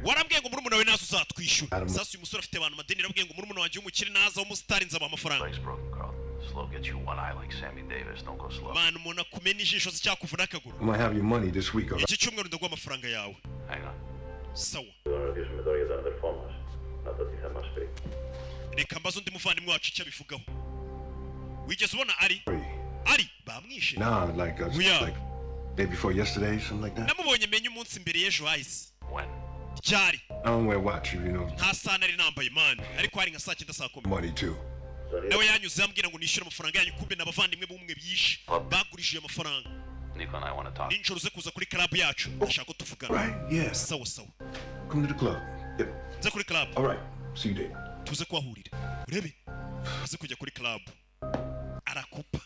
Warambwiye ngo murumuna wawe naza uzatwishyura. Sasa uyu musore afite abantu amadeni. Yarambwiye ngo murumuna wanjye w'umukire naza w'umusitari nzabaha amafaranga. Legs broken, Carl. Slow gets you one eye like Sammy Davis. Don't go slow. Mana, umuntu akumena ijisho se cyakuvuna akaguru. I'm gonna have your money this week, all right? Iki cyumweru ndaguha amafaranga yawe. Hang on. Sawa. Αδερφό μας. Να το τι θα μας πει. Reka mbaze undi muvandimwe wacu icyo abivugaho. Wigeze ubona ari bamwishe? Nah, like, Yeah. like day before yesterday, something like that. Namubonye menye umunsi mbere y'ejo hahise. When? Ryari? I don't wear watch. Nta saha nari nambaye, man, ariko hari nka saa 9, saa 10. Money too. Nawe yanyuze ambwira ngo nishyure amafaranga yanyu. Kumbe ni abavandimwe b'umwe bishe, bagurishije amafaranga. Nico and I want to talk. Nijoro uze kuza kuri club yacu, ndashaka ko tuvugana. Right? Yeah. Sawa sawa. Come to the club. Yep. Nze kuri club. All right. See you there. Tuze kuhahurira. Urebe aze kujya kuri club, arakupa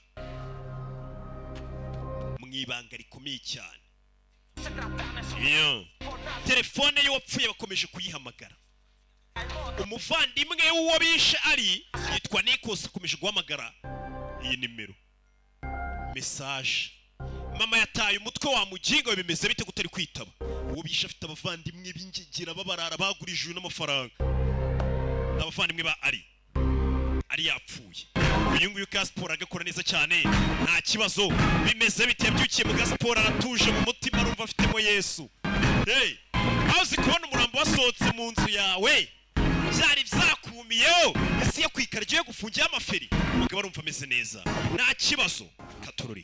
mu ibanga rikomeye cyane. Iyo telefone ye wapfuye bakomeje kuyihamagara. Umuvandimwe w'uwo bishe ari yitwa Nikos, akomeje guhamagara iyi nimero. Message: mama yataye umutwe wa muginga we, bimeze bite kutari kwitaba? Uwo bishe afite abavandimwe b'ingegera babarara bagurije uyu n'amafaranga. Ni abavandimwe ba ari ari yapfuye. Uyu nguyu ka siporo agakora neza cyane, nta kibazo. Bimeze bite? Yabyukiye mu gasiporo, aratuje mu mutima, arumva afitemo Yesu. Hey, aho uzi kubona umurambo wasohotse mu nzu yawe byari byakumiyeho, isi yo kwikara igiye gufungiye amaferi. Umugabo arumva ameze neza, nta kibazo katorori.